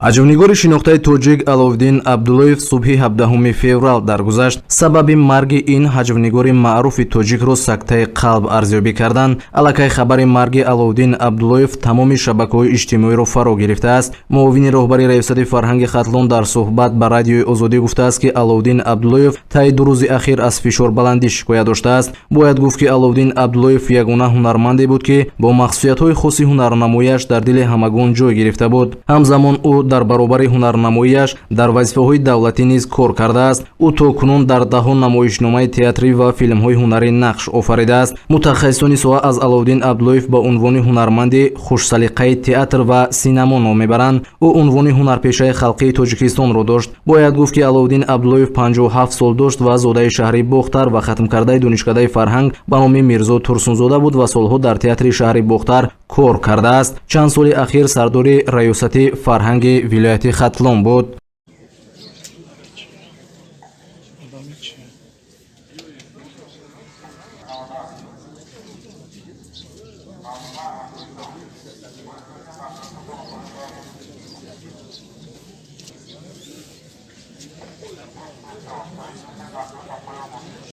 Ҳаҷвнигори шинохтаи тоҷик Аловиддин Абдуллоев субҳи 17 феврал даргузашт. Сабаби марги ин ҳаҷвнигори маъруфи тоҷикро сактаи қалб арзёбӣ карданд. Аллакай хабари марги Аловиддин Абдуллоев тамоми шабакаҳои иҷтимоиро фаро гирифтааст. Муовини роҳбари Раёсати фарҳанги Хатлон дар суҳбат ба Радиои Озодӣ гуфтааст, ки Аловиддин Абдуллоев таи 2 рӯзи ахир аз фишорбаландӣ шикоят доштааст. Бояд гуфт, ки Аловиддин Абдуллоев ягона ҳунарманде буд, ки бо махсусиятҳои хоси ҳунарнамояш дар дили ҳамагон ҷой гирифта буд. Ҳамзамон ӯ дар баробари ҳунарнамоияш дар вазифаҳои давлатӣ низ кор кардааст. Ӯ то кунун дар даҳҳо намоишномаи театрӣ ва филмҳои ҳунарӣ нақш офаридааст. Мутахассисони соҳа аз Аловиддин Абдуллоев ба унвони ҳунарманди хушсалиқаи театр ва синамо ном мебаранд. Ӯ унвони ҳунарпешаи халқии Тоҷикистонро дошт. Бояд гуфт, ки Аловиддин Абдуллоев 57 сол дошт ва зодаи шаҳри Бохтар ва хатмкардаи Донишкадаи фарҳанг ба номи Мирзо Турсунзода буд ва солҳо дар театри шаҳри Бохтар кор кардааст. Чанд соли ахир сардори Раёсати фарҳанги вилояти Хатлон буд.